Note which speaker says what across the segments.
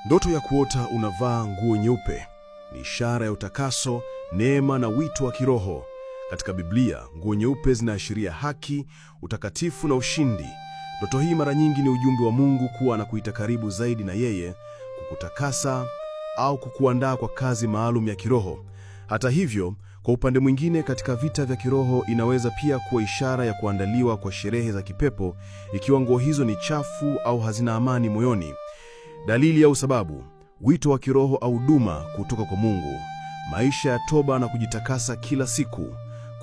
Speaker 1: Ndoto ya kuota unavaa nguo nyeupe ni ishara ya utakaso, neema na wito wa kiroho. Katika Biblia, nguo nyeupe zinaashiria haki, utakatifu na ushindi. Ndoto hii mara nyingi ni ujumbe wa Mungu kuwa anakuita karibu zaidi na yeye, kukutakasa au kukuandaa kwa kazi maalum ya kiroho. Hata hivyo, kwa upande mwingine, katika vita vya kiroho inaweza pia kuwa ishara ya kuandaliwa kwa sherehe za kipepo, ikiwa nguo hizo ni chafu au hazina amani moyoni. Dalili au sababu: wito wa kiroho au huduma kutoka kwa Mungu, maisha ya toba na kujitakasa kila siku,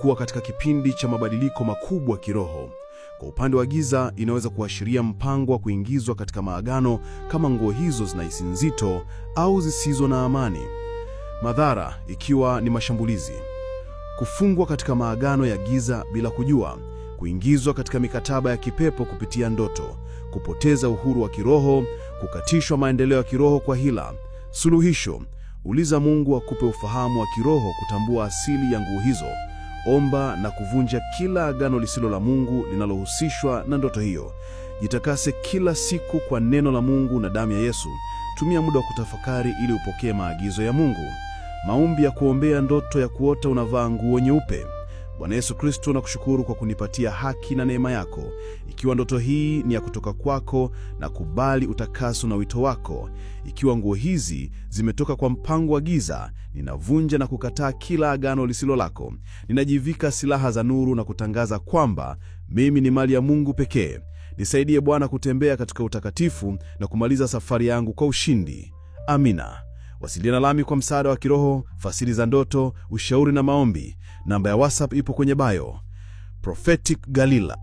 Speaker 1: kuwa katika kipindi cha mabadiliko makubwa kiroho. Kwa upande wa giza, inaweza kuashiria mpango wa kuingizwa katika maagano kama nguo hizo zinahisi nzito au zisizo na amani. Madhara ikiwa ni mashambulizi: kufungwa katika maagano ya giza bila kujua, kuingizwa katika mikataba ya kipepo kupitia ndoto, kupoteza uhuru wa kiroho, kukatishwa maendeleo ya kiroho kwa hila. Suluhisho: uliza Mungu akupe ufahamu wa kiroho kutambua asili ya nguo hizo. Omba na kuvunja kila agano lisilo la Mungu linalohusishwa na ndoto hiyo. Jitakase kila siku kwa neno la Mungu na damu ya Yesu. Tumia muda wa kutafakari ili upokee maagizo ya Mungu. Maombi ya kuombea ndoto ya kuota unavaa nguo nyeupe. Bwana Yesu Kristo, nakushukuru kwa kunipatia haki na neema yako. Ikiwa ndoto hii ni ya kutoka kwako, na kubali utakaso na wito wako. Ikiwa nguo hizi zimetoka kwa mpango wa giza, ninavunja na kukataa kila agano lisilo lako. Ninajivika silaha za nuru na kutangaza kwamba mimi ni mali ya Mungu pekee. Nisaidie Bwana kutembea katika utakatifu na kumaliza safari yangu kwa ushindi. Amina. Wasiliana nami kwa msaada wa kiroho, fasiri za ndoto, ushauri na maombi. Namba ya WhatsApp ipo kwenye bio. Prophetic Galila.